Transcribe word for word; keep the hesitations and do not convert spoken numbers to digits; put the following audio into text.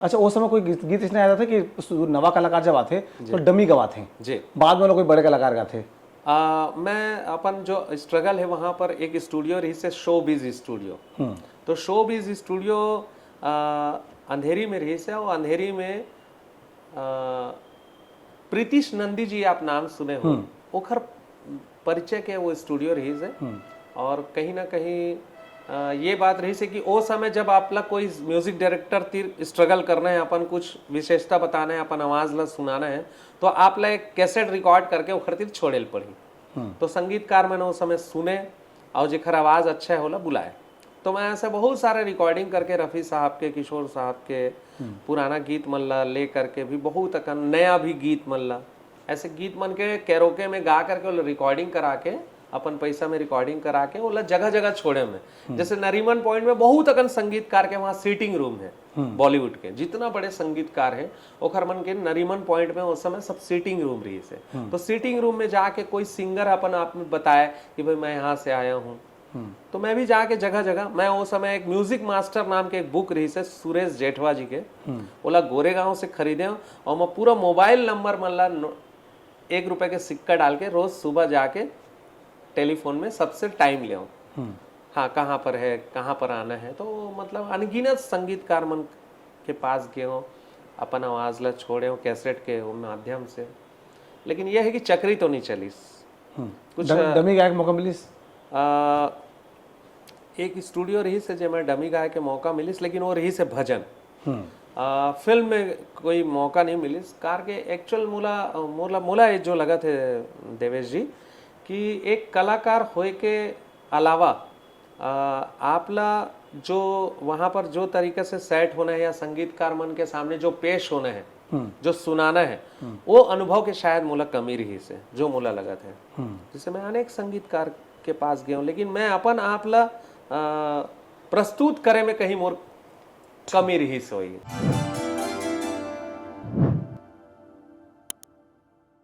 अच्छा, वो समय कोई गीत, गीत इसने आता था कि सु-, नवा कलाकार जब आथे, तो जी। डमी गवाथे। जी। बाद में कोई बड़े कलाकार गाथे। आ, मैं अपन जो स्ट्रगल है, वहाँ पर एक स्टूडियो रहिस है, शोबीज स्टूडियो। हम्म। तो शोबीज स्टूडियो, आ, अंधेरी में रहिस है, और अंधेरी में, आ, प्रीतिश नंदी जी आप नाम सुने हो, हम्म। ओखर परिचय के वो स्टूडियो रहिस है। हम्म। और कहीं ना कहीं, आ, ये बात रहिस है कि ओ समय जब आप ला कोई म्यूजिक डायरेक्टर तीर स्ट्रगल करना है, अपन कुछ विशेषता बताना है, अपन आवाज ला सुनाना है, तो आप ला एक कैसेट रिकॉर्ड करके ओखर तीर छोड़े ल पड़ही। हम्म। तो संगीतकार मन ओ समय सुने, और जेखर आवाज अच्छा है, ओला बुलाए। तो मैं ऐसे बहुत सारे रिकॉर्डिंग करके रफ़ी साहब के, किशोर साहब के हम्म। पुराना गीत मन ला ले करके भी, बहुत अकन नया भी गीत मन ला, ऐसे गीत मन के कैरोके में गा करके, ओला रिकॉर्डिंग करा के, अपन पैसा में रिकॉर्डिंग करा के, ओला जगह जगह छोड़े में। हम्म। जैसे नरीमन पॉइंट में बहुत अकन संगीतकार के वहाँ सीटिंग रूम है, हम्म। बॉलीवुड के जितना बड़े संगीतकार है, ओखर मन के नरीमन पॉइंट में उस समय सब सीटिंग रूम रहिस है। हम्म। तो सीटिंग रूम में जाके कोई सिंगर अपन आप में बताए कि भाई, मैं यहाँ से आया हूँ, हम्म। तो मैं भी जाके जगह जगह, मैं वो समय एक म्यूजिक मास्टर नाम के एक बुक रहिस है सुरेश जेठवा जी के, हम्म। ओला गोरेगांव से खरीदे हूँ, और मैं पूरा मोबाइल नंबर मन ला नो-, एक रुपए के सिक्का डाल के रोज सुबह जाके टेलीफोन में सबसे टाइम ले हूँ। हम्म। हाँ, कहाँ पर है, कहाँ पर आना है। तो मतलब अनगिनत संगीतकार मन के पास गए हूँ, अपन आवाज ला छोड़े हूँ कैसेट के वो माध्यम से। लेकिन यह है कि चकरी तो नहीं चलिस। हम्म। कुछ, डम-, अ, डमी गायक मौका मिलिस? अ, एक स्टूडियो रहिस है, जेमा डमी गाय के मौका मिलिस, लेकिन वो रहिस है भजन। हम्म। अ, फिल्म में कोई मौका नहीं मिलिस, कार के एक्चुअल मोला, अ, मोला, मोला ये जो लगत है देवेश जी, कि एक कलाकार होए के अलावा, अ, आप ला जो वहाँ पर जो तरीका से सेट होना है या संगीतकार मन के सामने जो पेश होना है, हम्म। जो सुनाना है, हम्म। वो अनुभव के शायद मोला कमी रहिस है, जो मोला लगत है। हम्म। जैसे मैं अनेक संगीतकार के पास गया हूँ, लेकिन मैं अपन आप ला, अ, प्रस्तुत करे में कहीं मोर कमी रहिस होही।